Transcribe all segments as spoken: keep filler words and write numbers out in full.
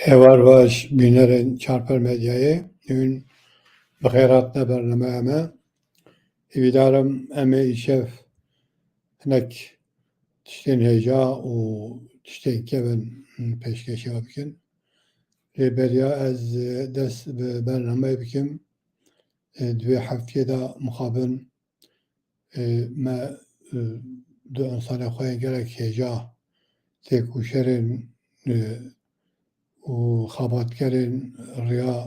Êvar baş bînerên Çarper Medyayê, hûn bi xêr hatine bernameya me. Hêvîdar im em ê îşev hinek tiştên hêja û tiştên kevin pêşkêşiya bikin. Lê beriya ez dest bi bernameyê bikim, di vê heftiyê de mixabin e, me, e, di însanê xwe yên gelek hêja têkoşerên, e, û xebatkerên riya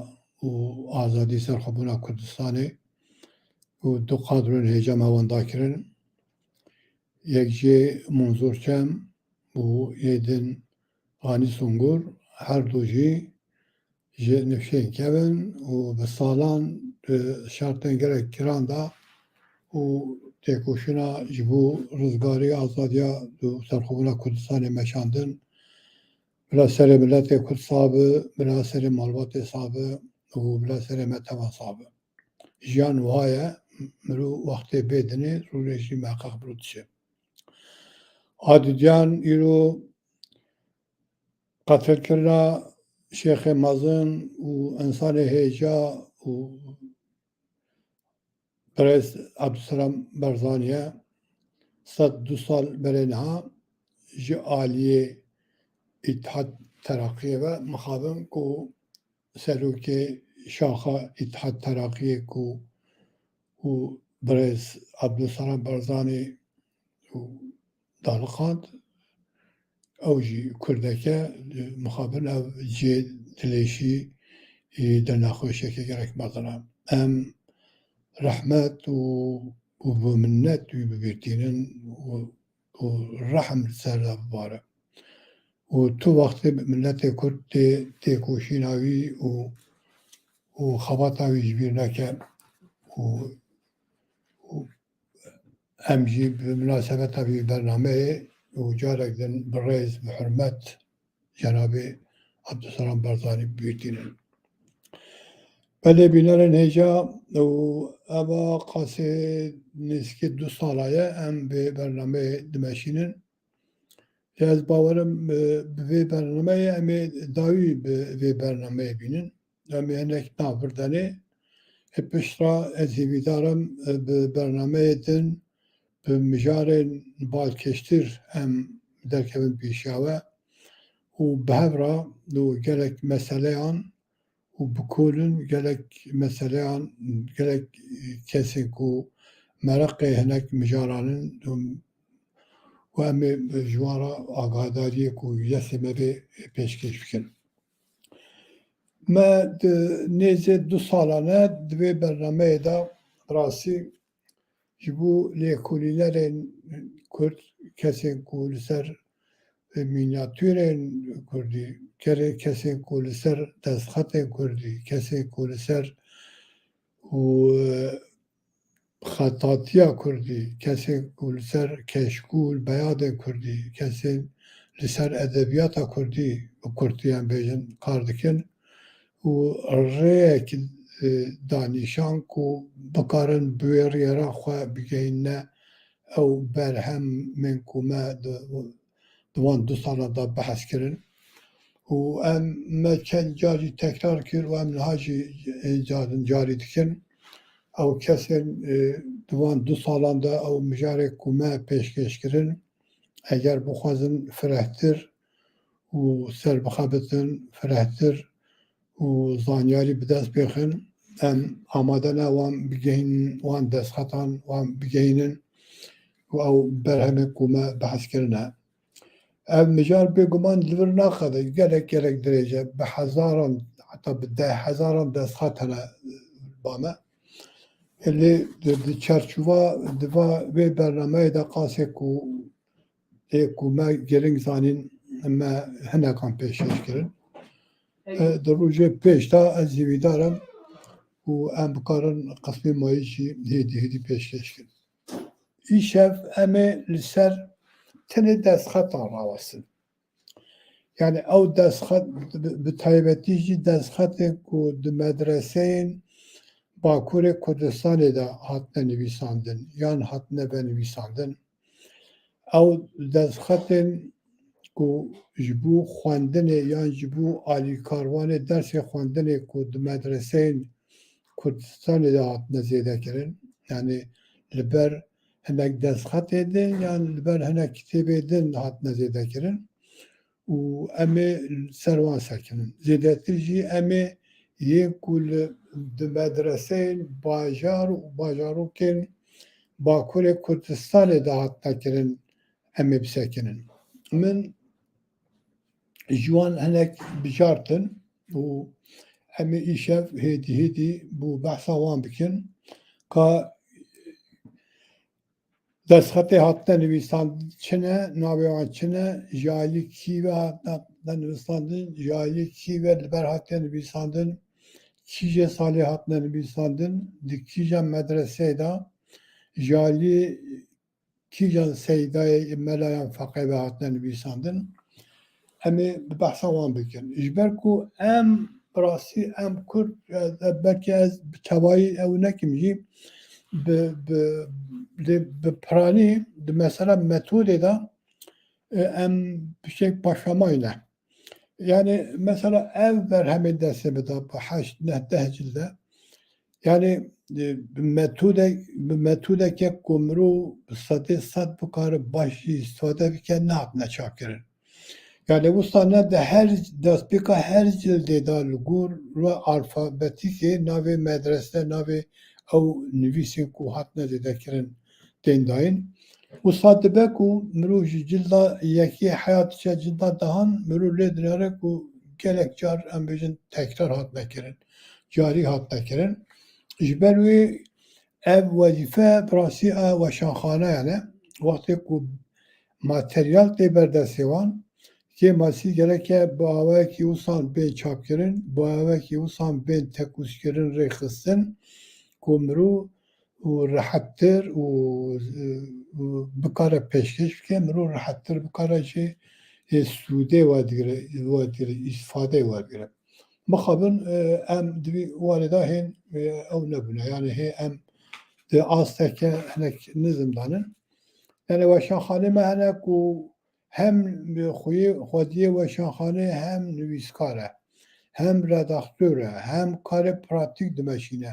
û azadî serxwebûna Kurdistanê û du qadrên hêja me wenda kirin. Yek jê Munzur Çem û yê din Hanî Sungur, her du jî ji nifşên kevin û bi salan di şertên gelek giran de û têkoşîna ji bo rizgarî, azadiya û serxwebûna Kurdistanê meşandin. Bila serê miletê Kurd sax bi, bila serê malbatê sax bi û bila serê me tevan sax bi. Jiyan wiha ye, mirov wextê bê dinê, rûnê jî meqeq bi rû diçe. A dudiyan îro qetilkirina Şêxê Mezin û însanê hêja û birêz Abdulselam Barzanî ye. Sed du sal berê niha ji aliyê Îtihad Teraqiyê ve mixabin ku serokê şaxa Îtihad Teraqiyê ku û birêz Abdulselam Barzanî û daliqand, ew jî Kurdek e, mixabin ev cihê dilêşî, e, di nexweşiyeke gelek mezin e. Em rehmet û, û bi minnet wî bibîrtînin û, û rehm li ser de bibare. Û tu wextê miletê Kurd tê, têkoşîna wî û, û xebata wî ji bîr neke û, û em jî bi minasebeta vî bernameyê û carek din bi rêz, bi hurmet Cenabê Abdulselam Barzanî bibîrtînin. Belê bînerên hêja û eva qasê nêzîkî du sala ye em vê bernameyê dimeşînin. Ez bawerim, e, bi vê bernameyê em ê dawî bi vê bernameyê bînin. Em ê hinek nav birdenê. Ê pişt re ez hêvîdar im, e, bi bernameyê din, bi mijarên balkêştir em derkevin pêşiya we û bi hev re û gelek meseleyan û bi kolin gelek meseleyan, gelek kesên ku mereqê hinek mijaran in û em ê ji wan re agadariyê ku destê me bê pêşkêş bikin. Me di nêzê du salan e di vê bernameyê de bi rastî ji bo lêkolînerên Kurd, kesên ku li ser mînyatûrên Kurdî, kerê-, kesên ku li ser destxetên Kurdî, kesên ku li ser û, e, xetatiya Kurdî, kesên ku li ser keşkûl, beyadên Kurdî, kesên li ser edebiyata Kurdî, bi kurtî em bêjin, kar dikin û rêyek, e, da nîşan ku bikarin bi wê rêyera xwe bigehînine ew berhemên ku me di, di wan du salan de behs kirin. Û em, me çend car jî tekrar kir û em niha jî, e, carin carî dikin. Ew kesên, e, di wan du salan de ew mijarê ku me pêşkêş kirin, eger bixwazin firehtir û serbixebitin, firehtir û zanyarî bi dest bêxin, em amade ne wan bigehînin, wan destxetan, wan bigehînin û ew berhemê ku me behs kirine. Ev mijar bêguman li vir naxeve, gelek, gelek dirêj e. Bi hezaran, heta bi deh hezaran destxet hene ba me. Lê di, di çarçova, di va vê bernameyê de qasê ku, ê ku me giring zanîn, me hinekan pêşkêş kirin. E, di rojê pêş de ez hêvîdar im û em bikarin qismê mayî jî hêdî hêdî pêşkêş kirin. Îşev em ê li ser tenê destxetan rawestin. Yani ew destxet, bi, bi taybetî jî destxetên ku di medreseyên Bakurê Kurdistanê de hatine nivîsandin yan hatine venivîsandin. Ew destxetên ku ji bo xwendinê yan ji bo alîkarvanê dersê xwendinê ku di medreseyên Kurdistanê de hatine zêde kirin. Yani li ber hinek destxetê din yan li ber hinek kitêbê din hatine zêde kirin. Û em ê ser wan sekinin. Zêdetir jî em ê yên ku li, di medreseyên bajar û bajarokên Bakurê Kurdistanê de hatine kirin, em ê bisekinin. Min ji wan hinek bijartin û em ê îşev hêdî hêdî bo behsa wan bikin. Ka destxetê hatine nivîsandin çi ne, navê wan çi ne, ji alî kî ve hatine nivîsandin, ji alî kî ve li ber hatiye nivîsandin, kîjê salê hatine nivîsandin, di kîja medreseyê de, ji alî kîjan seydayê, melayan feqê ve hatine nivîsandin. Em ê bi behsa wan bikin. Ji ber ku em bi rastî em Kurd, e, e, belkî ez bi tevayî ew nekim jî, bi, bi, lê bi piranî di mesela metodê de, e, em piştek paşamayî ne. Yani mesela ev berhemê destê min de bi heşt, neh, deh cilde. Yani, e, bi metode, bi metodeke ku mirov bi sedê sed bikare baş jî îstîfade bike, nehatine çapkirin. Yani wisa ne di her destpêka her cildê de li gor rû alfabetîkê navê medrese, navê ew nivîsên ku hatine zêdekirin tên dayîn. Wisa dibe ku mirov ji cilda yekê heya diçe cilda dehan, mirov lê dinêre ku gelek car, em bêjin, tekrar hatine kirin, carî hatine kirin. Ji ber wê ev wezîfe bi rastî a weşanxaneyan e. Wextê ku materyal tê ber destê wan, kêmasî gereke bi awayekî wisan bên çapkirin, bi awayekî wisan bên tekûzkirin, rêxistin, ku mirov û rehettir û, û bikare pêşkêş bike, mirov rehettir bikare jî, e, sûdê werdigire, werdigire, îstîfadeyê werdigire. Mixabin, e, em di vî warê de hên, e, ew nebûne. Yani hê em di asteke hinek nizm danin. Yani weşanxanê me hene ku hem xweyê, xwediyê weşanxanê hem nivîskar e, hem redaktor e, hem karê pratîk dimeşîne.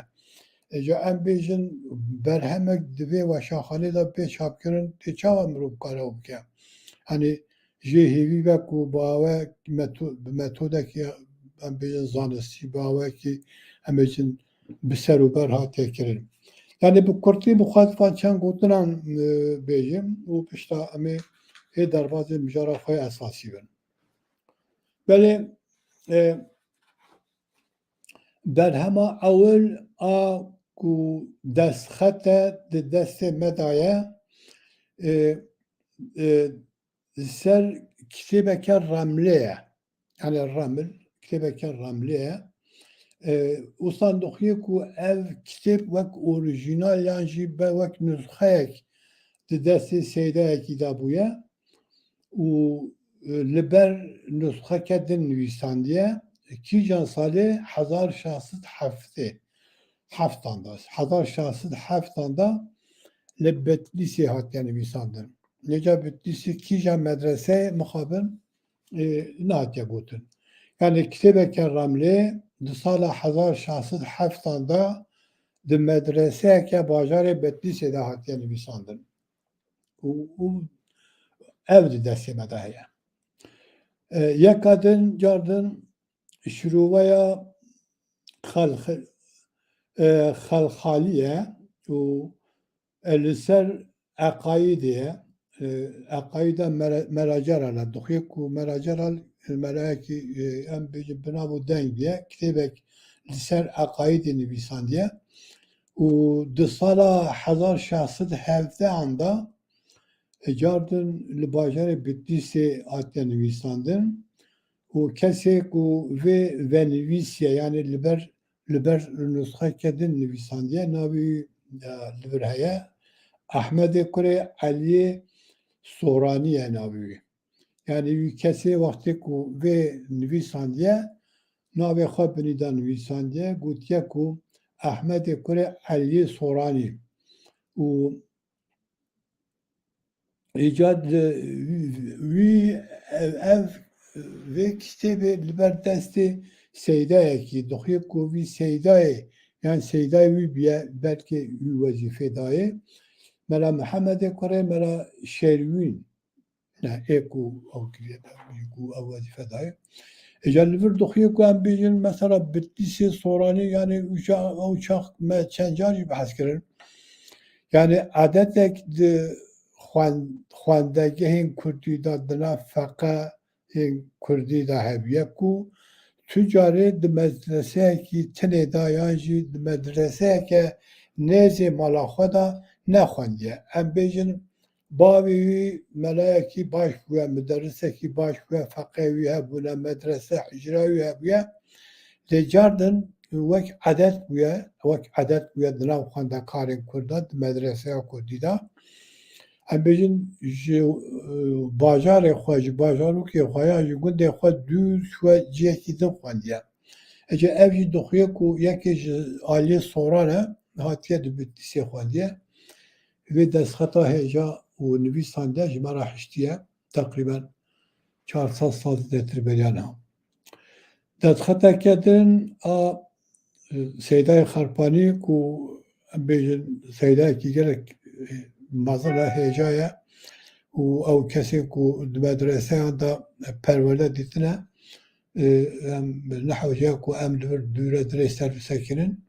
Îca em bêjin berhemek di vê weşanxanê de bê çapkirin, tê çawa mirov kare ew bike? Hani jê hêvî be ku bi awe meto-, bi metodekî, em bêjin zanistî, bi awekî em bêjin bi ser û ber hatiye kirin. Yani bi kurtî bi xwe van çend gotinan, e, bêjim û pişta em ê hê derbazê mijara xwe esasî bin. Belê, e, berhema ewil a ku destxete di destê me de ye, e, e, li ser kitêbeke remlê ye. Yani reml, kitêbeke remlê ye. E, Ustan dixuye ku ev kitêb wek orîjînal yan jî be wek nusxeyek di destê seydayekî de bûye û, e, li ber nusxeke din nivîsandiye. Kîjan salê? Hezar şeş sed heftê heftan de, hezar şeş sed heftan de li Bitlîsê hatiye nivîsandin. Nêca Bitlîsê kîja medreseyê mixabin, e, nehatiye gotin. Yani kitêbeke remlê di sala hezar şeş sed heftan de di medreseyeke bajarê Bitlîsê de hatiye nivîsandin. Û, û ev di destê me de heye. E, yeka din, car din şiroveya Xelx-, e, Xelxalî ye û, e, li ser eqayîdê ye. E, eqayîda Mere-, Meraceral e. Dixuye ku Meraceral, e, merayekî, e, em bêjin bi nav û deng ye. Kitêbek li ser eqayîdê nivîsandiye. Û di sala hezar şeş sed hevdehan de, e, car din li bajarê Bitlîsê hatiye nivîsandin. Û kesê ku vê venivîsiye, yani li ber, li ber nusxeke din nivîsandiye, navê wî, e, li vir heye, Ehmedê kurê Eliyê Soranî ye navê wî. Yani wî kesê wextê ku vê nivîsandiye, navê xwe binî de nivîsandiye, gotiye ku Ehmedê kurê Eliyê Soranî. Û Îcad li wî ev, ev vê kitêbê li ber destê seydayekî dixuye ku vî seydayê yan seydayê wî biye, belkê wî wezîfê dayê. Mela Mihemedê kurê Mela Şêrwîn ne ê ku ew kiriye, ku ew wezîfe dayê. Îca li vir dixuye ku em bêjin mesela Bitlîsê, Soranî, yanî uca ew çax me çend car jî behs kirin. Yanî edetek di xwen-, xwendegehên kurdî de, di nav feqehên kurdî de hebûye ku tu carê di medreseyekî tinê de yan jî di medreseyeke nêzê mala xwe de nexwendiye. Em bêjin bavê wî melayekî baş bûye, muderrisekî baş bûye, feqê wî hebûne, medrese, hicra wî hebûye. Lê cardin wek edet bûye, wek edet bûye di nav xwendekarên kurdan di medreseya kurdî de. Em bêjin ji, e, bajarê xwe, ji bajarokê xwe ya ji gundê xwe dûr çûye cihekî din xwendiye. Ece ev jî dixuye ku yekê ji aliyê Soran e, hatiye di Bitlîsê xwendiye. Vê destxeta hêja û nivîsan de ji me re hiştiye, teqrîben çar sed sal zêdetir beriya niha. Destxeteke din a, e, Seydayê Xerpanî ku em bêjin seydayekî gelek, e, mezin e, hêja ye û ew kesên ku di medreseyan de perwerde dîtine, e, em nehewce ku em li vir dûre dirê ser bisekinin.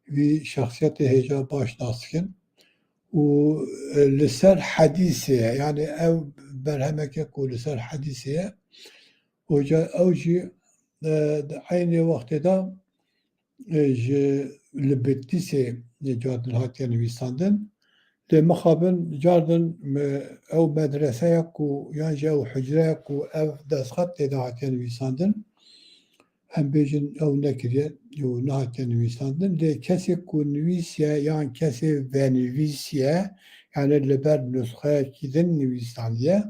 Vî şexsiyetê hêja baş nas dikin û, e, li ser hedîsê ye. Yanî ew berhemeke ku li ser hedîsê ye. Oca ew jî, e, di eynê wextê de, e, ji li Bitlîsê cardin hatiye nivîsandin. Lê mixabin cardin me-, ew medreseya ku yan jî ew hucreya ku ev destxet tê de hatiye nivîsandin, em bêjin ew nekiriye û nehatiye nivîsandin. Lê kesê ku nivîsiye yan kesê venivîsiye, yanî li ber nusxeyekî din nivîsandiye,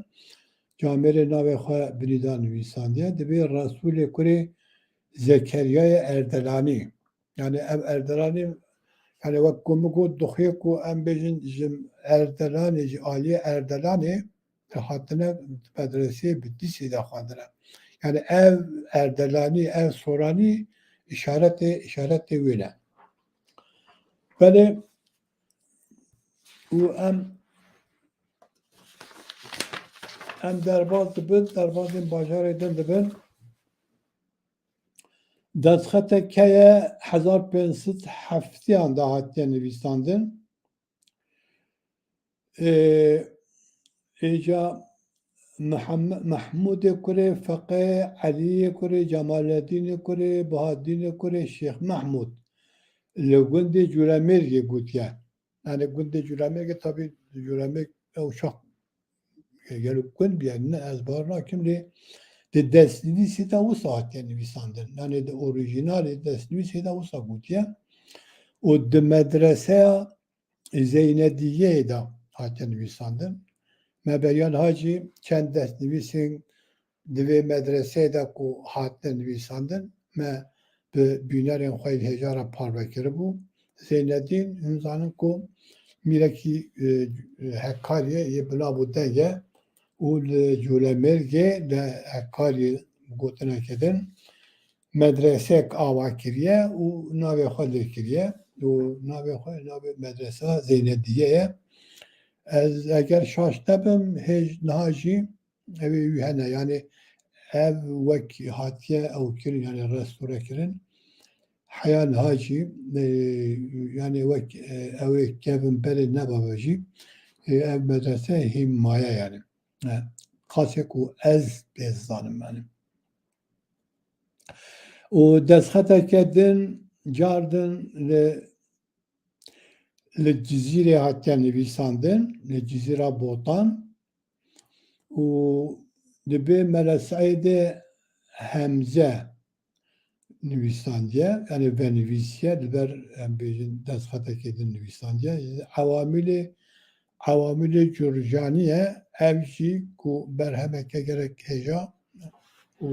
camêrê navê xwe binî da nivîsandiye, dibê Resûlê kurê Zekeryayê Erdelanî. Yanî ev Erdelanî, yanî wek ku min got, dixuye ku em bêjin ji Erdelanê, ji aliyê Erdelanê hatine medreseyê Bitlîsê de xwendine. Yanî ev Erdelanî, ev Soranî îşaretê, îşaretê wê ne. Belê û em, em derbas dibin, derbasên bajarê din dibin. Destxeteke ye hezar pênc sed heftiyan de hatiye nivîsandin. Ê, êca Mihem-, Mehmûdê kurê Feqê, Eliyê kurê, Cemaledînê kurê, Bahadînê kurê Şêx Mehmûd li gundê Cûlemêrgê gotiye. Yanî gundê Cûlemêrgê, tabî Cûlemêrg ew çax, e, gelo gund bûye, ne, ez bawer nakim, lê di destnivîsê de wisa hatiye nivîsandin. Yanî di orîjînalê destnivîsê de wisa gotiye. Û di medreseya Zeynediyeyê de hatiye nivîsandin. Me beriya niha jî çend destnivîsên di vê medreseyê de ku hatine nivîsandin, me bi bînerên xwe yên hêja re parve kiribû. Zeynedîn, hûn zanin ku mîrekî, e, Hekariyê yê bi nav û deng e û li Cûlemêrgê li Hekariyê, bi gotineke din, medresek ava kiriye û navê xwe lê kiriye û navê xwe, navê medresa Zeynediye ye. Ez eger şaş nebim, hêj niha jî ew ê wî hene. Yanî ev wek hatiye ew kirin, yanî restore kirin. Heya niha jî, e, yanî wek, e, ew ê kevin berê nebabe jî, e, ev medrese hîn maye yanî. E, qasê ku ez pê zanim yanî. Û destxeteke din cardin li, li Cizîrê hatiye nivîsandin, li Cizîra Botan. Û dibê Mele Seîdê Hemze nivîsandiye, yanî venivîsiye, li ber, em bêjin, destxetekê din nivîsandiye. Ewamîlê, Ewamîlê Curcanî ye, ev jî ku berhemeke gelek hêja û,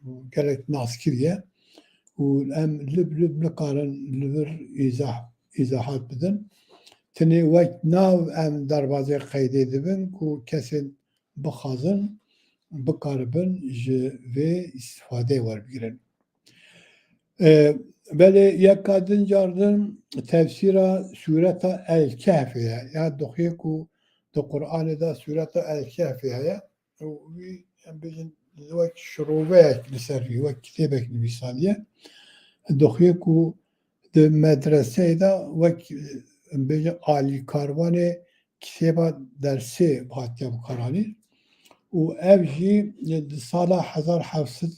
û gelek naskirî ye û em lib lib nikarin li vir îzah, îzahat bidin. Tenê wek nav em derbazê qeydê dibin ku kesên bixwazin, bikaribin ji vê îstifadeyê werbigirin. E, belê yeka din cardin tefsîra Sûreta El Kehfê ye. Ya dixuye ku di Qur'anê de Sûreta El Kehfê heye. Û wî, em bêjin, wek şiroveyek li ser wî, wek kitêbek nivîsandiye. Dixuye ku di medreseyê de wek, em bêjin, alîkarvanê kitêba dersê hatiye bikaranîn. Û ev jî di sala hezar heft sed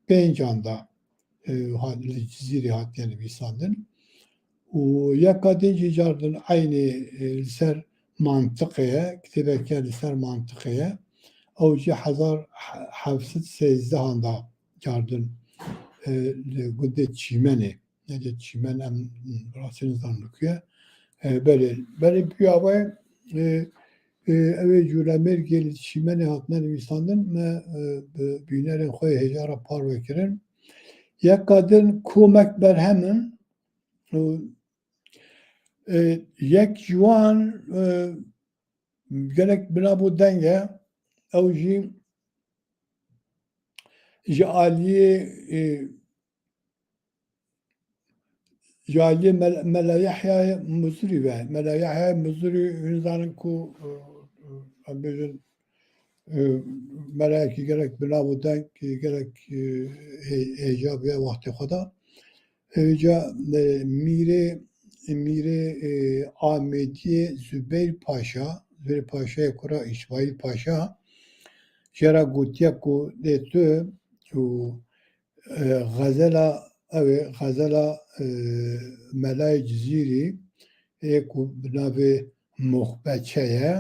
pêncan de, e, hat-, li Cizîrê hatiye nivîsandin. Û yeka din jî cardin eynî, e, li ser mantiqê ye, kitêbeke li ser mantiqê ye. Ew jî hezar heft sed sêzdehan de cardin, e, li gundê Çîmenê. Nece Çîmen em rastî nizanin li ku ye. E, belê, belê bi wî awayê, e, e, ew ê Cûlemêrgê li Çîmenê hatine nivîsandin, me, e, bi bînerên xwe yê hêja re parve kirin. Yeka din komek berhem in, û, e, yek ji wan, e, gelek binab û deng e, ew jî ji aliyê, e, ji aliyê Mel-, Mela Yehyayê Muzirî ve. Mela Yehyayê Muzirî, hûn zanin ku, e, e, em bêjin, e, melayekî gelek bi nav û deng, gelek, e, hê-, hêja bûye wextê xwe de. Hêja, e, mîrê, mîrê, e, Amêdiyê Zubeyr Paşa, Zubeyr Paşayê kura Îsmaîl Paşa, jê re gotiye ku dê tu û, e, xezela, ew ê xezela, e, Melayê Cizîrî ê ku bi navê Muxbeçe ye,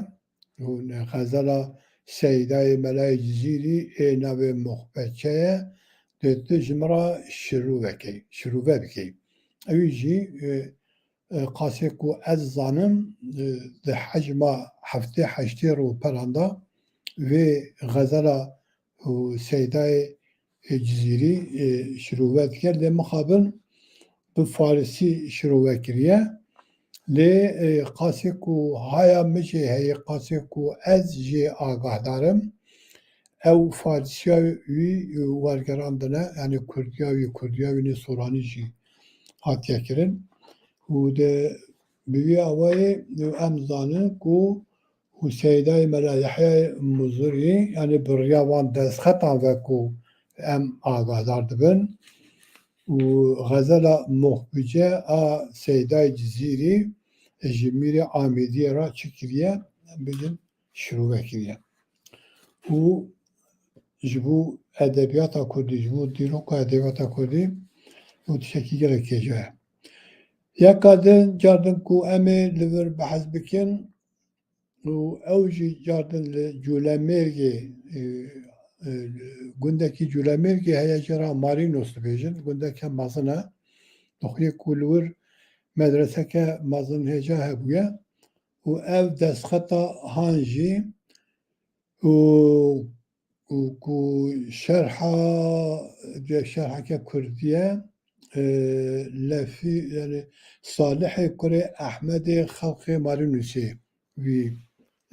û xezela Seydayê Melayê Cizîrî ê navê Muxbeçe ye, dê tu ji min re şirûve key, şirûve bikey. Ew jî, e, e, qasê ku ez zanim, e, di hejma heftê heştê rûperan de vê xezela û Seydayê, e, Cizîrî, e, şirûve dike. Lê mixabin bi farisî şirove kiriye. Lê, e, qasê ku haya min jê heye, qasê ku ez jê agahdar im, ew farisiya wî wergerandine, yanî kurdiya wî, kurdiya wî nê soranî jî hatiye kirin. Û de bi vî awayê em zanin ku û Seydayê Mela Yehyayê Muzirî, yanî bi riya van destxetan ve ku em agahdar dibin û xezela Muxbice a Seydayê Cizîrî ji mîrê Amêdiyê re çi kiriye, em bêjin şirove kiriye. Û ji bo edebiyata kurdî, ji bo dîroka edebiyata kurdî û tiştekî gelek hêja ye. Yeka din cardin ku em ê li vir behs bikin, û ew jî cardin li Cûlemêrgê, e, e, gundekî Cûlemêrgê heye, jê re Marînos dibêjin, gundeke mezin e. Dixuye ku li wir medreseke mezin hêja hebûye û ev destxeta han jî û, û ku şerha, şerheke kurdî ye, e, Lefî, yanî Salihê kurê Ehmedê Xelqê Marînusê wî,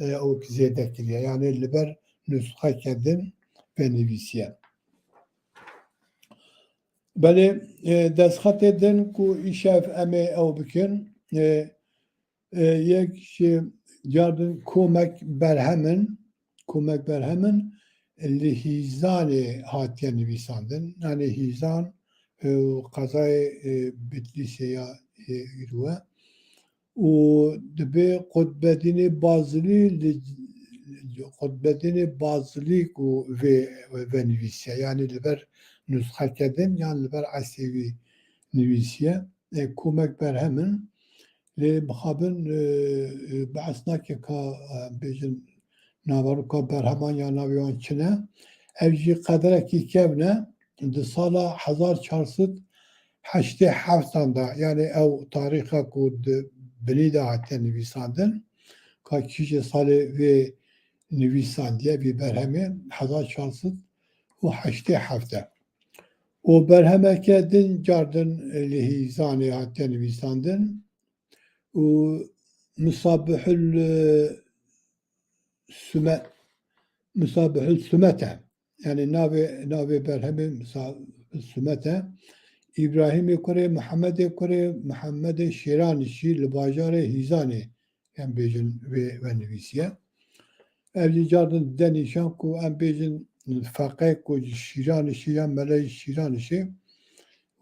e, ew zêde kiriye. Yanî li ber nusxeke din venivîsiye. Belê, e, destxetê din ku îşev em ê ew bikin, e, e, yek ji cardin komek berhem in, komek berhem in li Hîzanê hatiye nivîsandin. Yanî Hîzan, e, qezayê, e, Bitlîsê ya, e, îro e. Û dibê Qutbedînê Bazilî li, Qutbedînê Bazilî ku vê venivîsiye, yanî li ber nusxeke din yan li ber esrê wî nivîsiye. E, komek berhem in. Lê mixabin, e, e, behs nake ka, e, bêjin naveroka berheman ya navê wan çi ne. Ev jî qederekî kevn e. Di sala hezar çar sed heştê heftan de, yanî ew tarîxa ku di binî de hatiye nivîsandin, ka kîjê salê vê nivîsandiye, vê berhemê, hezar çar sed û heştê heft e. Û berhemeke din cardin li Hîzanê hatiye nivîsandin û Misabihul, e, Sume-, Misabihul Sumet e. yanî navê, navê berhemê misa-, sumet e. Îbrahîmê kurê Mihemedê kurê Mihemedê Şêranişî li bajarê Hîzanê, em bêjin, wê venivîsiye. Ev jî cardin dide nîşan ku em bêjin feqe ku ji Şîranişê yan meleyê Şîranişê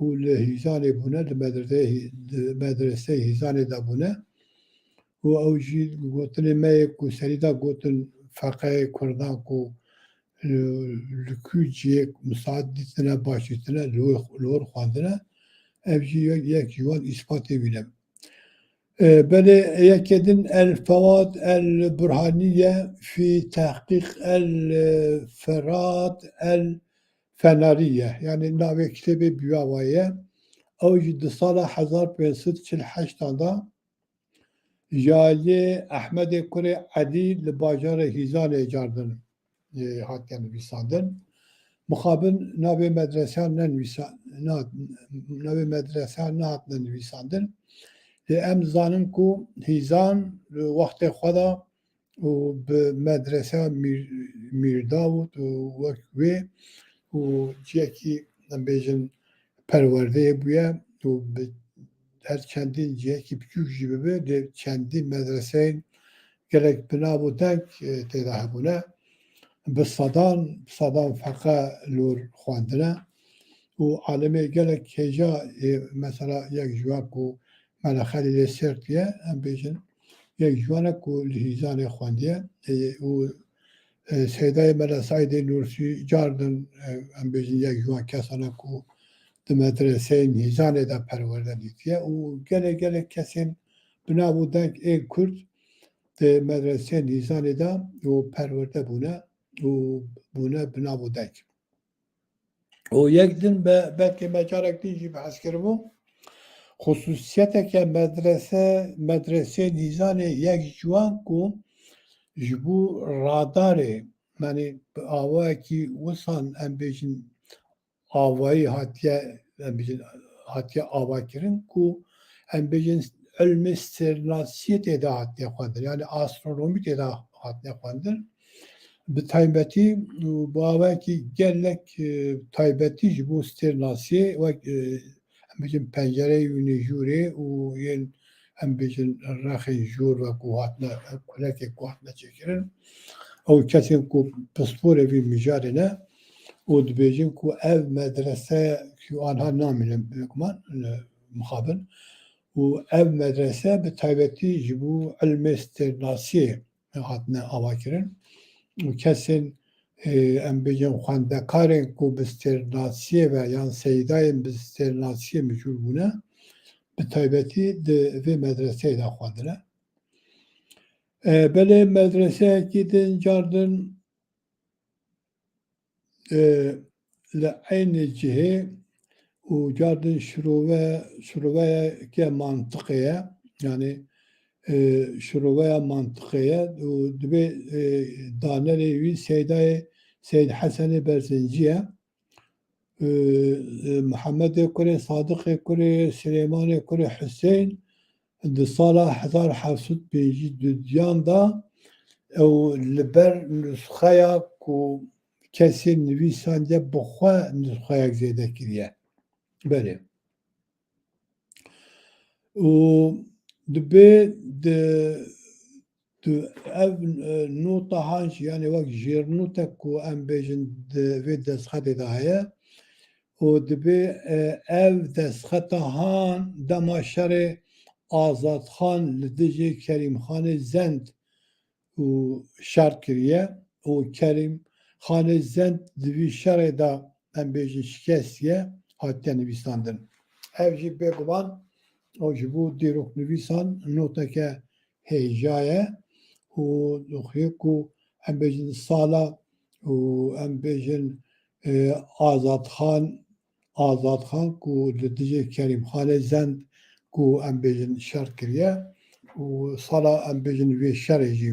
û li Hîzanê bûne, li medreseyê, li medreseyê Hîzanê de bûne. Û ew jî gotinê me yê ku serî de gotin feqeyê Kurdan ku, e, li ku cihê misaad dîtine, baş dîtine, li wir, li wir xwendine. Ev jî yek, yek ji wan îspatê wî ne. E, belê yekê din El Fewad El Burhaniye fî Tehqîq El Ferat El Fenariye. Yanî navê kitêbê bi wî awayî ye. Ew jî di sala hezar pênc sed çil heştan de ji aliyê Ehmedê kurê Edî li bajarê Hîzanê cardin, e, hatiye nivîsandin. Mixabin navê medreseyan nenivîsa-, na-, navê medreseyan nehatine nivîsandin. Lê em zanin ku Hîzan, e, wextê xwe de û bi medreseya Mîr-, Mîrdawûd û wek wê û ciyekî, em bêjin, perwerdeyê bûye û bi her çendîn cihekî biçûk jî bibe, lê çendîn medreseyên gelek bi nav û deng, e, tê de hebûne. Bi sedan, sedan feqe li wir xwendine û alimê gelek hêja, e, mesela yek ji wan ku Mele Xelîlê Sêrt ye, em bêjin, yek ji wan e ku li Hîzanê xwendiye, e, û, e, Seydayê Mele Seîdê Nûrsî cardin, e, em bêjin, yek ji wan kesan e ku di medreseyên Hîzanê de perwerde dîtiye û gelek, gelek kesên bi nav û deng ên Kurd di medreseyên Hîzanê de û perwerde bûne û bûne bi nav û deng. Û yek din be-, belkî me carek din jî behs kiribû. Xusûsiyeteke medrese, medreseyên Hîzanê yek ji wan ku ji bo radarê, yanî bi awayekî wisan, em bêjin, avayî hatiye, em bêjin, hatiye avakirin ku, em bêjin, ilmê stêrnasiyê tê de hatiye xwendin, yanî astronomî tê de hatiye xwendin. Bi taybetî û bi awayekî gelek, e, taybetî ji bo stêrnasiyê, wek, e, em bêjin, pencereyê wînê jûrê û yên, em bêjin, rexên jûr ve ku hatine, kulekê ku hatine çêkirin. Ew kesên ku pisporê vî mijarê ne û dibêjin ku ev medrese ku anha namînin, bêguman, e, mixabin. Û ev medrese bi taybetî ji bo ilmê stêrnasiyê hatine avakirin. Û kesên, e, em bêjin, xwendekarên ku bi stêrnasiyê ve yan seydayên bi stêrnasiyê mijûl bûne, bi taybetî di vê medreseyê de xwendine. E, belê medreseyekî din cardin, e, li eynî cihê û cardin şirove-, şiroveyeke mantiqê ye. Yanî, e, şiroveya mantiqê ye û dibê, e, danerê wî Seydayê Seyd Hesenê Berzincî ye. E, e, Mihemedê kurê Sadiqê kurê Silêmanê kurê Huseyn di sala hezar heft sed pêncî duyan de ew li ber nusxeya ku kesê nivîsandiye bi xwe nusxeyek zêde kiriye. Belê. Û dibê di, di ev, e, nota han jî, yanî wek jêrnotek ku em bêjin di vê destxetê de heye, û dibê, e, ev destxeta han dema şerê Azadxan li dijî Kerîmxanê Zend û şer kiriye û Kerîmxanê Zend di vî şerê de, em bêjin, şikestiye, hatiye nivîsandin. Ev jî bêguman ew ji bo dîroknivîsan noteke hêja ye û dixuye ku, em bêjin, sala û, em bêjin, e, Azadxan, Azadxan ku li dijî Kerîmxanê Zend ku, em bêjin, şer kiriye û sala, em bêjin, vê şerê jî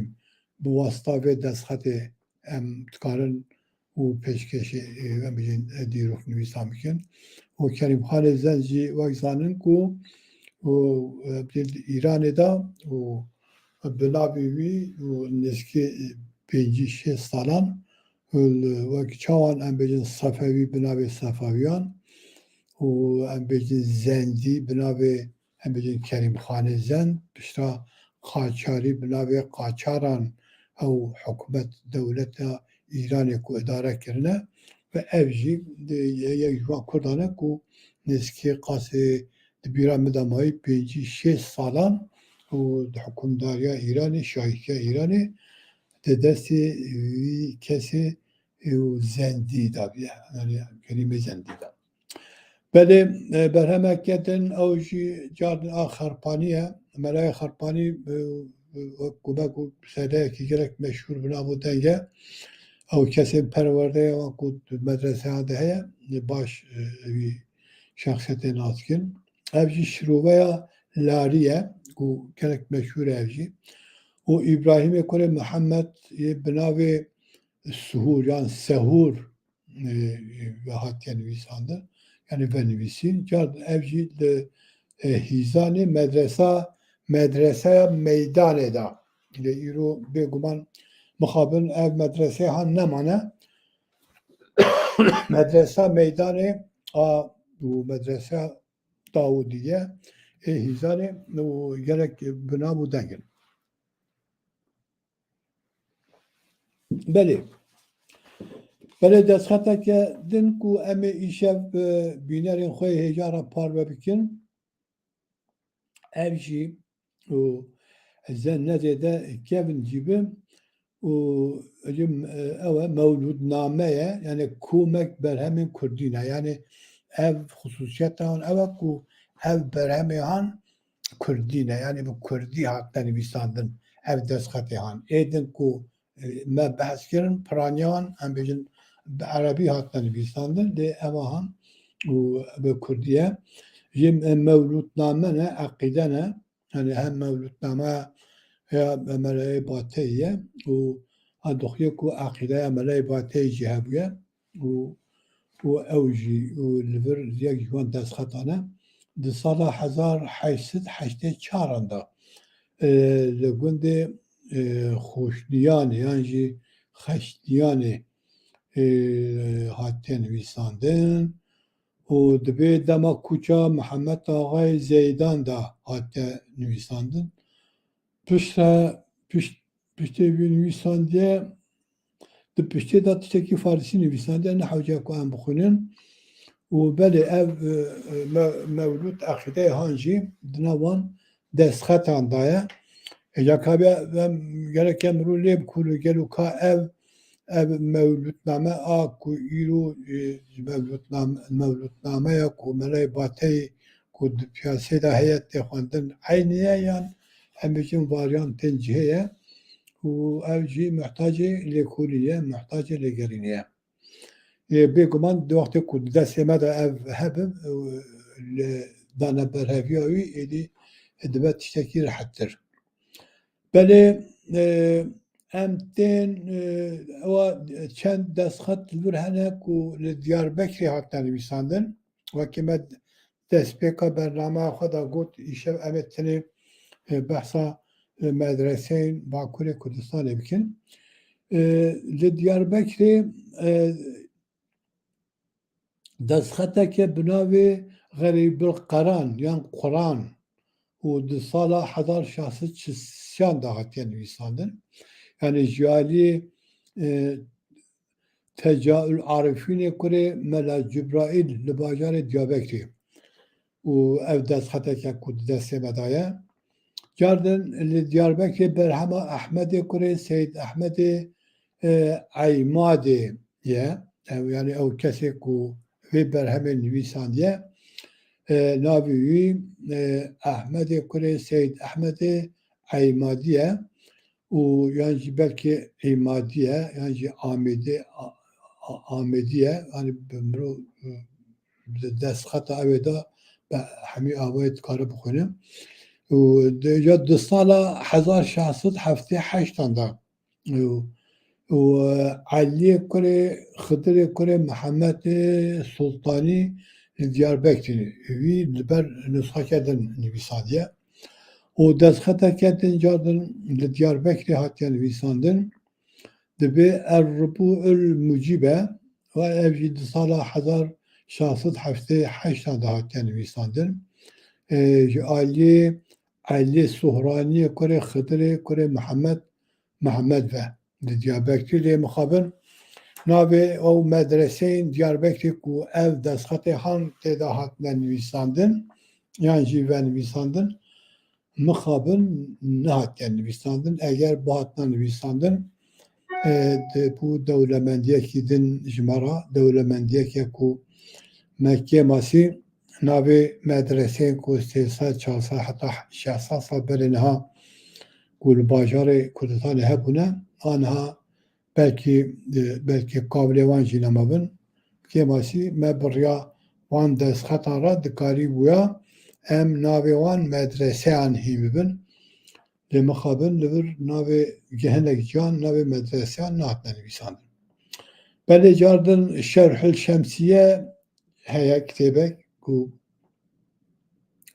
bi wasita vê destxetê em dikarin û pêşkêşî, e, em bêjin, e, dîroknivîsan bikin. Û Kerîmxanê Zend jî wek zanin ku û, e, di Îranê de û bi navê wî û nêzîkî pêncî şêst salan Wek çawan em bêjin Sefewî bi navê Sefewiyan û em bêjin Zendî bi navê, em bêjin Kerîmxanê Zend, pişta Qaçarî bi navê Qaçaran ew hikûmet, dewleta Îranê ku îdare kirine ve ev jî yek ji wan Kurdan e ku nêzîkî qasê di bîra min de mayî pêncî şêst salan û di hikûmdariya Îranê, şahîtiya Îranê di destê wî kesê û Zendî de bûye, yanî Kerîmê Zendî de. Belê, e, berhemeke din ew jî car din a Xerpanî ye. Melayê Xerpanî, e, e, wek ku me got, sedeyekî gelek meşhûr bi nav û deng e. Ew kesên perwerdeyê wan ku di medreseyan de heye, baş, e, wî şexsiyetê nas dikin. Ev jî şiroveya Larî ye, ku gelek meşhûr e ev jî. Û Îbrahîmê kurê Mihemed yê bi navê Suhûr yan Sehûr, e, e, hatiye nivîsandin. Yanî venivîsîn. Car ev jî li, e, Hîzanê medresa, medreseya Meydanê de. Lê îro bêguman mixabin ev medreseyê han nemane. Medresa Meydanê a û medresa Dawûdî ye ê Hîzanê û gelek bi nav û deng in. Belê. Belê destxeteke din ku em ê îşev, e, bînerên xwe yê hêja re parve bikin. Ev jî û ez ne zêde kevin cî bim û elim, e, ew e, mewlûdname ye, yani komek berhemên kurdî ne. Yani ev xusûsiyeta wan ew e ku ev berhemê han kurdî ne. Yani bi kurdî hatine nivîsandin ev destxetê han. Ê din ku, e, me behs kirin, piraniya wan, em bêjin bi erebî hatine nivîsandin, lê eva han û bi kurdî ye. Jê, e, mewlûdname ne, eqîde ne. Yani hem mewlûdname ya Melayê Bateyî ye û a doxiyê ku eqîdeya Melayê Bateyî jî hebûye û, û ew jî û li vir yek ji wan destxetan e. Di sala hezar heşt sed heştê çaran de, e, li gundê, e, Xoşniyanê yan jî Xeşniyanê, e, hatiye nivîsandin û dibê dema kûça Mihemed Axayê Zeydan de hatiye nivîsandin. Piştre, pişt-, piştê wî nivîsandiye, di piştê de tiştekî farisî nivîsandiye, ne hewce ku em bixwînin. Û belê ev, e, e, me-, mewlûd eqîdeyê han jî di nav wan destxetan de ye. Ê, ya ka be, em gerek em rû lê bikin û gelo ka ev, ev mewlûdname a ku îro, e, mewlûdnam-, mewlûdnameya ku Melayê Bateyî ku di piyasê de heye tê xwendin eynî ye yan em bêjin varyantên cihê ye û ev jî muhtacê lêkolînê ye, muhtacê lêgerînê ye. Ê, bêguman di wextê ku di destê me de ev hebin, e, li dane berheviya wî êdî dibe tiştekî rehettir. Belê, e, em tên, e, ewa çend destxet li vir hene ku li Diyarbekirê hatine nivîsandin. Wekî me destpêka bernameya xwe de got, îşev em ê tenê, e, behsa, e, medreseyên Bakurê Kurdistanê bikin. E, li Diyarbekirê, e, destxeteke bi navê Xerîbil Qeran yan Quran û di sala hezar şeş sed çil sê de hatiye nivîsandin. Yani ji aliyê, e, Tecaül Arifînê kurê Mela Cibraîl li bajarê Diyarbekirê û ev destxeteke ku di destê me de ye. Cardin li Diyarbekirê berhema Ehmedê kurê Seyîd Ehmedê, e, Eymadê ye. Ew, yani ew kesê ku vê berhemê nivîsandiye, e, navê wî, e, Ehmedê kurê Seyîd Ehmedê Eymadî ye û yan jî belkî Îmadî ye, yan jî Amêdê, A-, A-, Amêdî ye. Yani bi mirov, e, di destxeta ew ê de bi hemî avayê dikare bixwîne. Û di, ya di sala hezar şeş sed heftê heştan de û, û, e, Eliyê kurê Xidirê kurê Mihemedê Sultanî li Diyarbekirê wî li ber nusxeke din nivîsandiye. Û destxeteke din car din li Diyarbekirê hatiye nivîsandin. Dibe Er-Rubû'ul Mucîbe, ve ev jî di sala hezar şeş sed heftê heşt de hatiye nivîsandin. E, ji aliyê Elî Suhraniyê kurê Xidirê kurê Mihemed, Mihemed ve di Diyarbekirê lê mixabin. Navê ew medreseyên Diyarbekirê ku ev destxetê han tê de hatine nivîsandin, yan jî venivîsandin, mixabin nehatiye nivîsandin. Eger bihatina nivîsandin, e, di, bû dewlemendiyekî din ji me re, dewlemendiyeke ku me kêmasî navê medreseyên ku sê sed, çar sed heta şeş sed sal berê niha ku li bajarê Kurdistanê hebûne, aniha belkî, e, belkî qabilê wan jî nemabin. Kêmasî me bi riya wan destxetan re dikarî bûya em navê wan medreseyan hîn bibin. Lê mixabin li vir navê ge-, hinek ciyan navê medreseyan nehatine nivîsandin. Belê cardin Şerhul Şemsiye heye kitêbek ku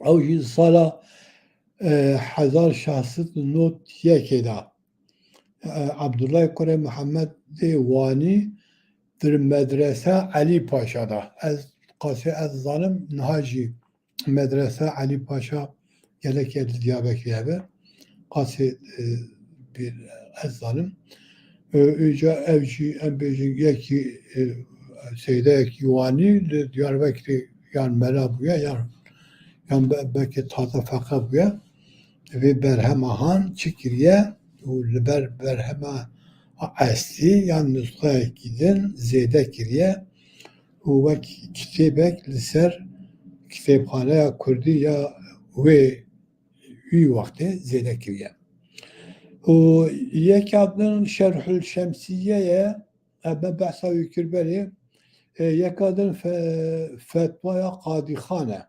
ew jî sala, e, hezar şeş sed û nod yekê de, e, Abdullah kurê Mihemedê Wanî dir medrese Elî Paşa de. Ez qasê ez zanim niha jî medrese Elî Paşa gelekê li Diyarbekirê hebe. Qasê, e, bir ez zanim. E, îca ev jî em bêjin yekî, e, seydeyekî Wanî li Diyarbekirê yan mela bûye yan, yan be-, belkî taze feqe bûye. Vê berhema han çi kiriye û li ber berhema eslî yan nusxeyekî din zêde kiriye û wek kitêbek li ser kitêbxaneya kurdî ya wê wî wextê zêde kiriye. Û yeka din Şerhul Şemsiye ye, em behsa wî kir berê, e, yeka din fe-, fetwaya Qadîxan e.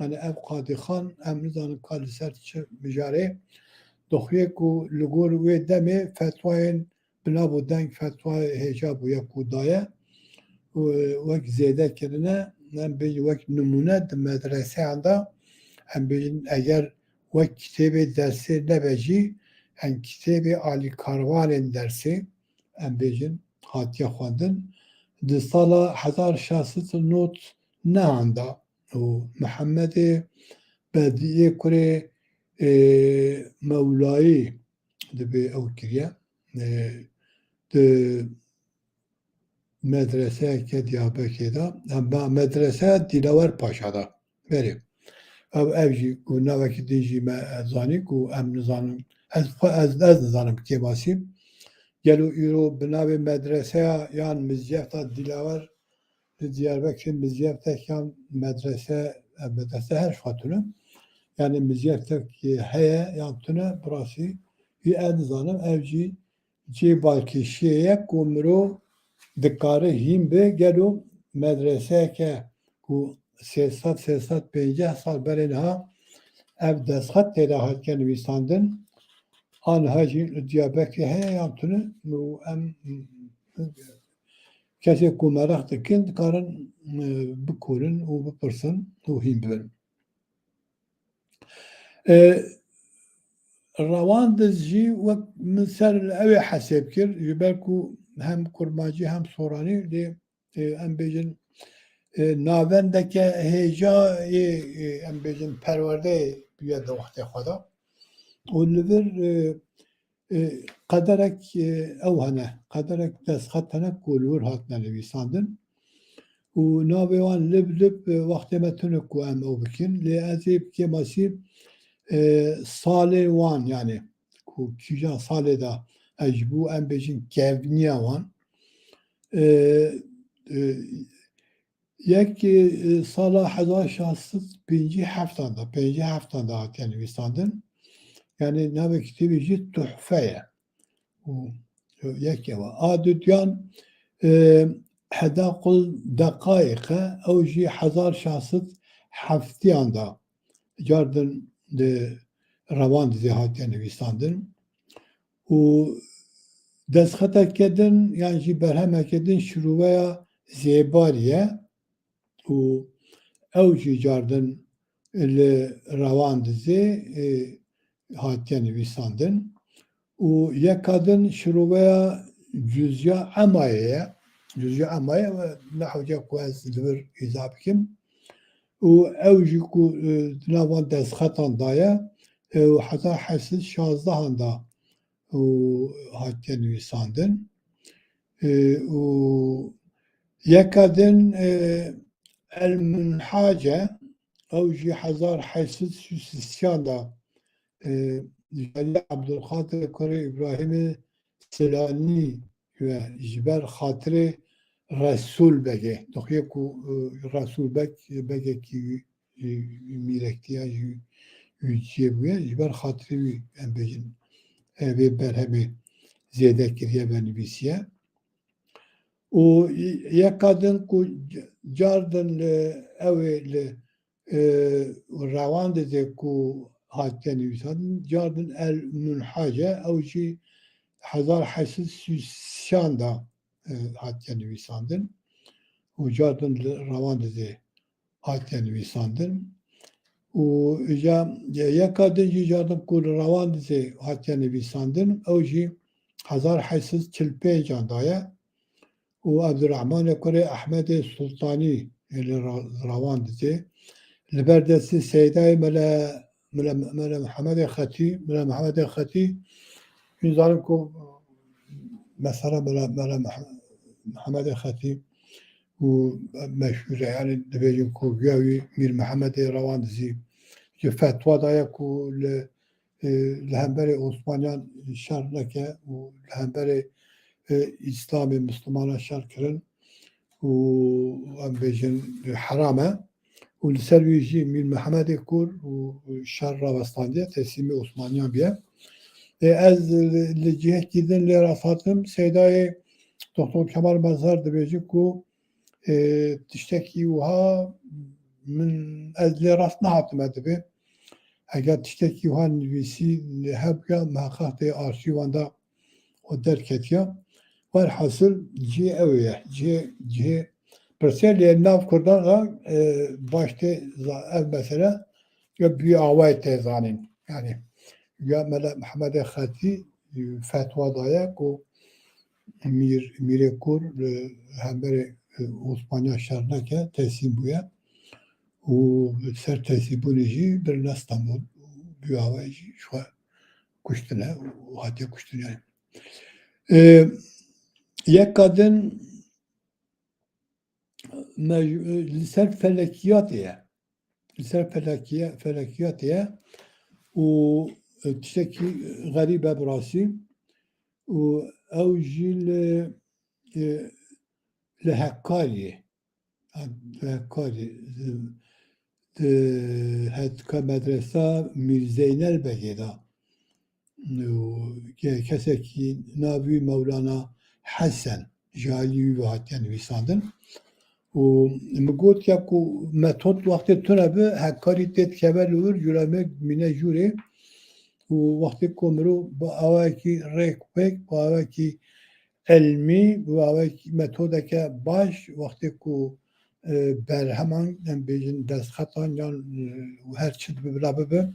Yani ev Qadîxan, em nizanin ka li ser çi mijarê dixuye ku li gor wê demê fetwayên bi nav û deng fetwa hêja bûye ku daye û wek zêde kirine, em bêjin wek nimûne di medreseyan de, em bêjin eger wek kitêbê dersê nebe jî, em kitêbê alîkarvanên dersê, em bêjin, hatiye xwendin. Di sala hezar şeş sed û nod nehan de û Mihemedê Bedîyê kurê, e, Mewlayî dibê ew kiriye. E, di medreseyeke Diyarbekirê de, em ba medreseya Dîlawer Paşa de. Berê. Ev, ev jî ku navekî din jî me zanî ku em nizanin. Ez xwe, ez, ez nizanim kêmasî. Gelo îro bi navê medreseya yan mizyefta Dîlawer li Diyarbekirê mizyeftek yan medrese, e, medrese her ji xwe tune. Yani mizyeftek heye yan tune, bi rastî wî ez nizanim. Ev jî cê balkêşiyê ye ku mirov dikare hîn be. Gelo medreseyeke ku sê sed, sê sed pêncî sal berê niha ev destxet tê de hatiye nivîsandin, aniha jî li Diyarbekirê heye yan tune û em kesê ku meraq dikin dikarin, e, bikorin û bipirsin û hîn bibin. E, Rewandiz jî wek min ser li ew ê hesêb kir, ji ber ku hem kurmancî hem soranî lê, e, em bêjin, e, navendeke hêja yê, e, em bêjin perwerdeyê bûye di wextê xwe de. Û li vir, e, e, qederek, e, ew hene, qederek destxet hene ku li wir hatine nivîsandin. Û navê wan lib lib, e, wextê me tune ku em ew bikin. Lê ez ê bi kêmasî, e, salê wan, yani ku kîjan salê de ez ji bo em bêjin kevniya wan, e, e, Yek, e, sala hezar şeş sed pêncî heft de, pêncî heft de hatiye nivîsandin. Yani navê kitêbê jî Tuhfe ye. Û yek ew e. A dudiyan, e, Hedaqul Deqaîq e, ew jî hezar şeş sed heftiyan de cardin di Rewandizê hatiye nivîsandin. Û destxeteke din yan jî berhemeke din şirûveya Zêbarî ye û ew jî cardin li Rewandizê, e, hatiye nivîsandin. Û yeka din şirûveya Cuzya Emayê ye. Cuzya Emayê ve ne hewce ku ez li vir îza bikim. Û ew jî ku, e, di nav van destxetan de ye, e, û hezar heşt sed şazdehan de û hatiye nivîsandin. E, û yeka din, e, El Minhace, ew jî hezar heşt sed û sî û sîsyan de, e, ji Elî Ebdulqadir kurê Îbrahîmê Silanî ve ji ber xatirê Resûl Begê, doxiyê ku, e, Resûl Beg, begekî, e, mîrektiya ji, ji ciyê bûye, ji ber xatirê wî, em bêjin, e, vê berhemê zêde kiriye ve nivîsiye. Û yeka din ku c-, cardin li, ew ê li, e, Rewandizê ku hatiye nivîsandin, cardin El Munhace, ew jî hezar heşt sed û şêşan de, e, hatiye nivîsandin. Û cardin li Rewandizê hatiye nivîsandin. Û îja yeka din jî cardin ku li Rewandizê hatiye nivîsandin, ew jî hezar heşt sed çil pêncan de ye. Û Ebdurrehmanê kurê Ehmedê Sultanî ê li Ra-, Rewandizê. Li ber destê Seydayê Mele, Mele, Mele Mihemedê Xetî, Mele Mihemedê Xetî, hûn zanin ku mesela Mele, Mele Mih-, Mihemedê Xetî û meşhûr e, yani dibêjin ku guya wî Mîr Mihemedê Rewandizî ji fetwa daye ku li e, li hemberê Osmaniyan şer neke û li hemberê, e, Îslamê Mislimanan şer kirin û em bêjin, e, heram e. Û li ser wî jî Mîr Mihemedê Kur û şer rawestandiye, teslîmê Osmaniyan biye. E, ez li, li cihekî din lê rast hatim, Seydayê Doktor Kemal Mezher dibêje ku, e, tiştekî wiha min, ez lê rast nehatime dibê. Eger tiştekî wiha nivîsî hebûya, miheqeq tê arşîvan de û derketiya. Werhasil cihê ew ye. Cihê, cihê pirsê lê nav Kurdan re, e, baş tê za-, ev mesele ya bi awayê tê zanîn. Yani ya Mele Mihemedê Xetî, e, fetwa daye ku Mîr, Mîrê Kur li hemberê, e, Osmaniya şer neke, teslîm bûye. Û li ser teslîmbûnê jî birine Stenbol. Bi awayê jî ji xwe kuştine û hatiye kuştin yani. E, yeka din mej-, li ser felekiyatê ye. Li ser felekiye-, felekiyatê ye û, e, tiştekî xerîb e bi rastî. Û ew jî li, e, li Hekkariyê. Li Hekkariyê, di, di hetka medresa Mîr Zeynel Begê de. Û ke-, kesekî navî wî Mewlana Hesen, ji alî wî ve hatiye nivîsandin. Û min got ya ku metod wextê tune bi, Hekkarî tê dikeve li wir, cûre me mîne jûrê. Û wextê ku mirov bi awayekî rêk pêk, bi awayekî elmî, bi awayekî metodeke baş, wextê ku, e, berheman, em bêjin destxetan yan, e, her çi dibe bila bibe,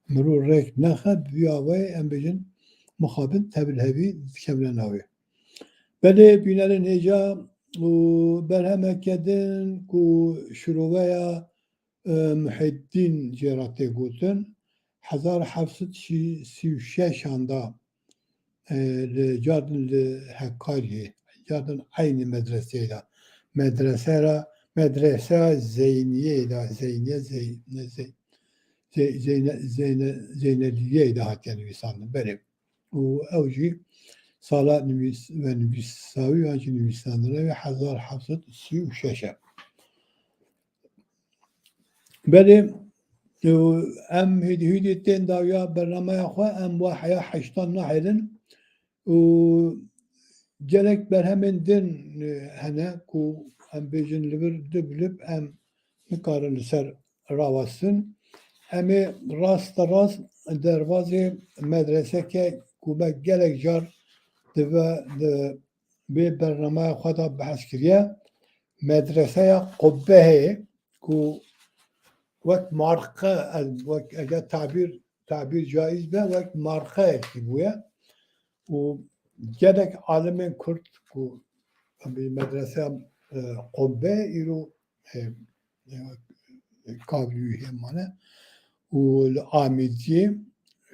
mirov rêk nexe, bi vî awayê em bêjin mixabin tevlihevî dikevine navê. Belê bînerên hêja û berhemeke din ku şiroveya, e, Muhîddîn jê re tê gotin, hezar heft sed sî û şeşan de, e, li cardin li Hekkariyê, cardin eynî medreseyê de. Medrese re, medreseya Zeyniyeyê de, Zeyniye, Zey-, ne Zey-, Zey-, Zeyne-, Zeyne-, Zeyneliyeyê de hatiye nivîsandin. Belê. Û ew jî sala nivîs-, ve nivîsawî yan jî nivîsandine wê hezar heft sed sî û şeş e. Belê, û em hêdî hêdî tên dawiya bernameya xwe, em wa heya heştan nahêlin û gelek berhemên din, e, hene ku em bêjin li vir dib lib em nikarin li ser rawestin. Em ê raste rast derbazê medreseke ku me gelek car di ve, di vê bernameya xwe de behs kiriye, medreseya Qubbehê ku wek marqe, wek, eger tabîr, tabîr caiz be, wek marqeyekî bûye û Gelek alimên Kurd ku em bi medrese, e, qubbe îro, e, e, kablî wî hê mane û li Amîdiyê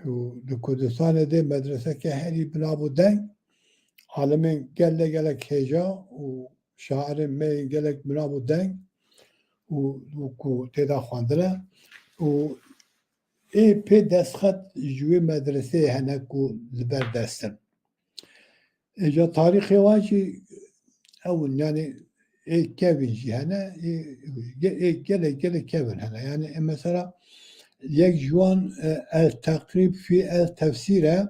û li Kurdistanê de medreseke herî binabû deng, alimên gelek gelek hêja û şairên me yên gelek binabû deng û, û ku tê de xwendine û ê pê destxet ji wê medreseyê hene ku li ber dest in. Êca tarîxê wan jî ew in, yanî ê kevin jî hene, ê, ge-, ê gelek, gelek kevin hene. Yanî ê mesela yek ji wan, e, El Teqrîb fî El Tefsîr e,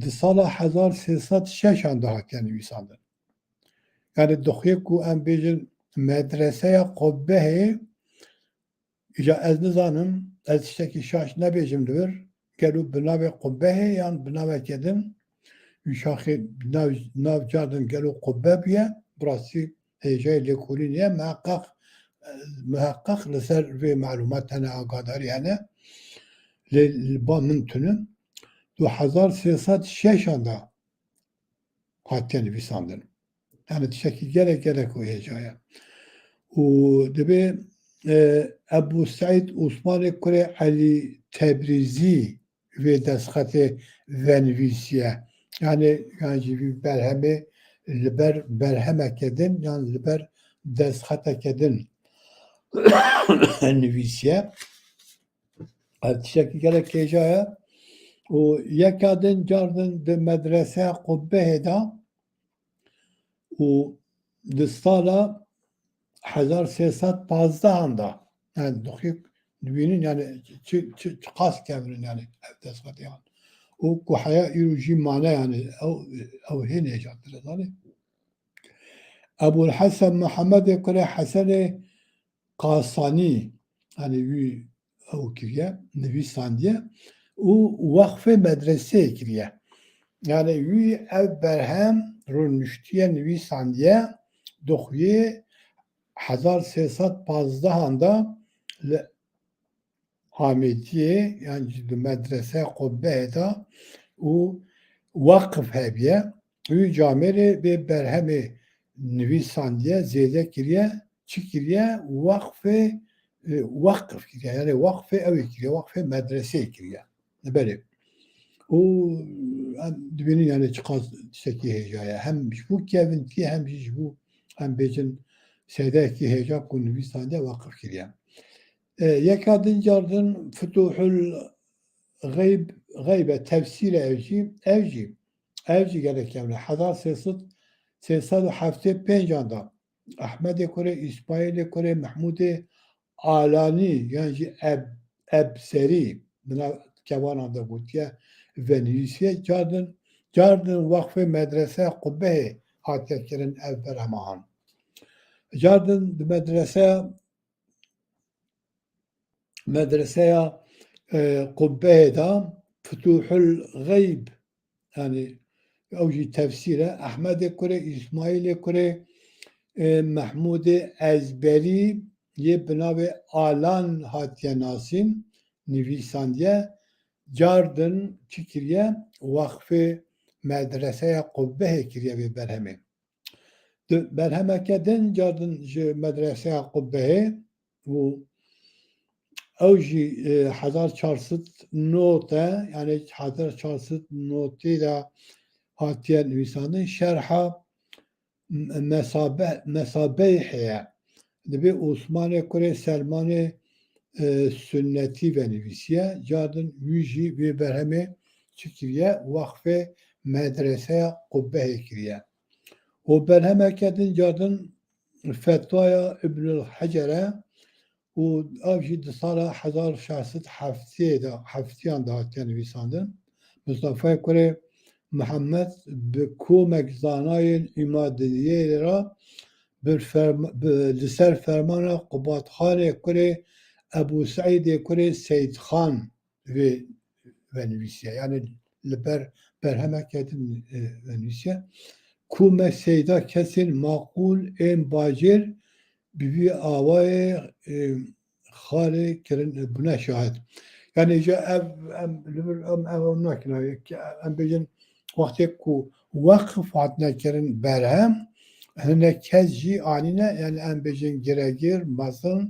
di sala hezar sê sed şeşan de hatiye nivîsandin. Yanî dixuye ku em bêjin medreseya Qubbehê, îca ez nizanim, ez tiştekî şaş nebêjim li vir, gelo bi navê Qubbehê yan bi naveke din, wî şaxê nav, nav cardin gelo Qubbe bûye, bi rastî hêjayê lêkolînê ye, miheqeq, miheqeq li ser vê malûmat hene, agadarî hene, lê li ba min tune. Du hezar sê sed şeşan de hatiye nivîsandin. Yani tiştekî gelek gelek û hêja ye. Û dibê, e, Ebu Seîd Osmanê kurê Elî Tebrîzî vê destxetê venivîsiye. Yani, yan jî vî berhemê li ber berhemeke din yan li ber destxeteke din nivîsiye. Ev tiştekî gelek hêja ye. Û yeka din cardin di medreseya Qubbehê de û di sala hezar sê sed pazdehan de, yani dixîk dibînin, yani çi, çi, çiqas kevin in yani ev destxetê wan. Û ku heya îro jî mane, yani ew, ew hê nêjat dire, zanî. Ebul Hesen Mihemedê kurê Hesenê Qasanî, yani wî ew kiriye, nivîsandiye û wexfê medreseyê kiriye. Yani wî ev berhem rûniştiye, nivîsandiye, dixuyê hezar sê sed pazdehan de li Amêdiyê, yan jî di medrese Qubbehê de û weqf hebiye. Wî camêrê vê berhemê nivîsandiye, zêde kiriye, çi kiriye? Weqfê, e, weqf kiriye. Yani weqfê ew ê kiriye, weqfê medreseyê kiriye. Belê. Û em dibînin yani çiqas tiştekî hêja ye. Hem ji bo kevintiyê hem jî ji bo em bêjin seydeyekî hêja ku nivîsandiye weqf kiriye. E, yeka din cardin Futuhul Xeyb, Xeybe tefsîre ev jî, ev jî, ev jî gelek kevn e. Hezar sê sed, sê sed û heftê pêncan de Ehmedê kurê Îsmaîlê kurê Mehmûdê Alanî yan jî Eb-, Ebserî, di nav kevanan de gotiye, venivîsiye, cardin, cardin wexfê medrese Qubbehê hatiye kirin ev berhema han. Cardin di medrese medreseya, e, Qubbehê de Futuhul Xeyb, yani ew jî tefsîr e. Ehmedê kurê Îsmaîlê kurê, e, Mehmûdê Ezberî yê bi navê Alan hatiye nasîn, nivîsandiye, cardin çi kiriye? Wexfê medreseya Qubbehê kiriye vê berhemê. Di berhemeke din cardin ji medreseya Qubbehê û ew jî, e, hezar çar sed not e, yani hezar çar sed notê de hatiye nivîsandin. Şerha Mesabe-, Mesabeyhê ye. Dibê Osmanê kurê Selmanê, e, Sunnetî venivîsiye. Cardin wî jî vê berhemê çi kiriye? Wexfê medreseya Qubbehê kiriye. Û berhemeke din cardin Fetwaya Ibnul Hecer e û ev jî di sala hezar şeş sed heftê de, heftiyan de hatiye nivîsandin. Mustafayê kurê Mihemed bi komek zanayên Îmadiyê re bi ferm-, bi, li ser fermana Qubatxanê kurê Ebû Seîdê kurê Seydxan vê venivîsiye. Yani li ber berhemeke din, e, venivîsiye. Ku me seyda kesên maqûl ên bajêr bi vî awayê, e, xalê kirin, e, bûne şahid. Yani ji ev, em, li vir, em, ev, ev nakin, em bêjin wextê ku weqf hatine kirin berhem, hinek kes jî anîne, yani em bêjin giregir, mezin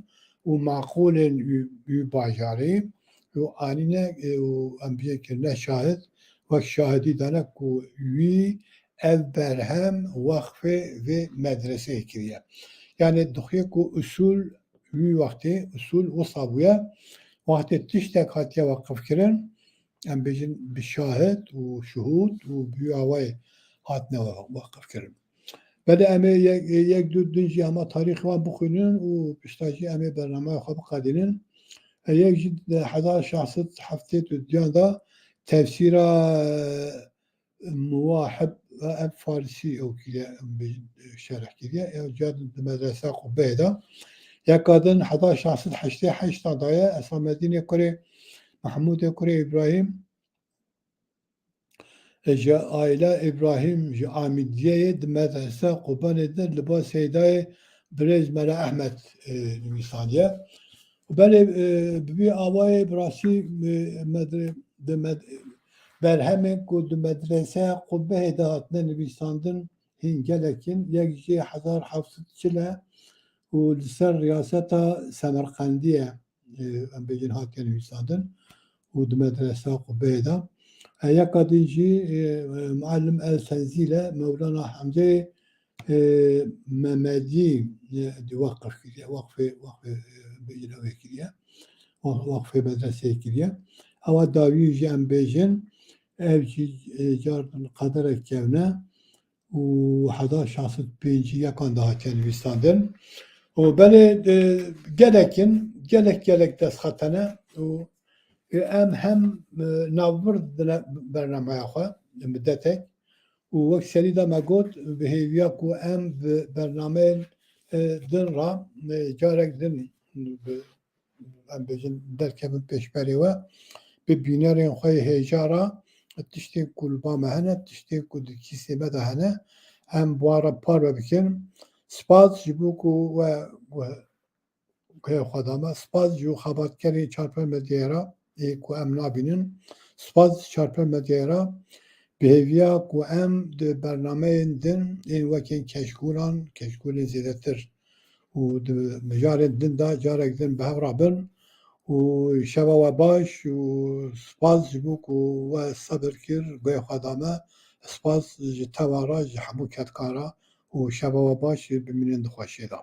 û maqûlên wî, wî bajarî û anîne, e, û em bêjin kirine şahid, wek şahidî dane ku wî ev berhem wexfê vê medreseyê kiriye. Yani dixuye ku usul wî wextê, usul wisa bûye, wextê tiştek hatiye weqifkirin, em bêjin bi şahid û şuhûd û bi wî awayê hatine we-, weqifkirin. Belê em ê yek, yek du din jî hema tarîxê wan bixwînin û pişta jî em ê bernameya xwe biqedînin. E, yek jî di hezar şeş sed heftê û duyan de tefsîra, e, Muwahib, e, ev Farisî ew kiriye, em bêjin, e, şerh kiriye. Ew ca di medresa Qubeyê de. Yeka din hezar şeş sed heştê heşt de daye, Esamedînê kurê Mehmûdê kurê Îbrahîm, e, ji aîla Îbrahîm ji Amîdiyeyê di medresa Qubanê de li ba Seydayê birêz Mela Ehmed, e, nivîsandiye. Û belê, e, bi vî awayê bi rastî, e, medre-, di med-, berhemên ku di medreseya Qubehê de hatine nivîsandin hîn gelek in. Yek jê hezar heft sed çil e û li ser riyaseta Semerqendî ye, e, em bêjin hatiye nivîsandin û di medresa Qubeyê de. E, yeka din jî, e, e, Muallim El Senzî ile Mewlana Hemzeyê, e, Memedî, e, di weqf kiriye, weqfê, weqfê, e, bêjin ew ê kiriye. Weq-, weqfê medreseyê kiriye. Ewa dawî jî em bêjin, ev jî, e, car qederek kevne û hezar şeş sed pêncî yekan de hatiye nivîsandin. Û belê, e, gelek in, gelek, gelek destxet hene û, e, em hem, e, navbir dine bernameya xwe, midetek û wek serî de me got, bi hêviya ku em bi bernameyên, e, din re, e, carek din bi, em bêjin, derkevin pêşberê we, bi bînerên xwe yê hêja re tiştên ku li ba me hene, tiştên ku di kîsê me de hene, em bi wan re parve bikin. Spas ji bo ku we, we guhê xwe da me. Spas ji xebatkerên Çarpel Medyayê re, ê ku em nabînin. Spas ji Çarpel Medyayê re bi hêviya ku em di bernameyên din ên wekên keşgûlan, keşgûlên zêdetir û di mijarên din de carek din bi hev re bin û şeva we baş û spas ji bo ku we sebir kir, guhê xwe da me. Spas ji te ve re, ji hemû kedkan re û şeva we baş, bimînin di xweşiyê de.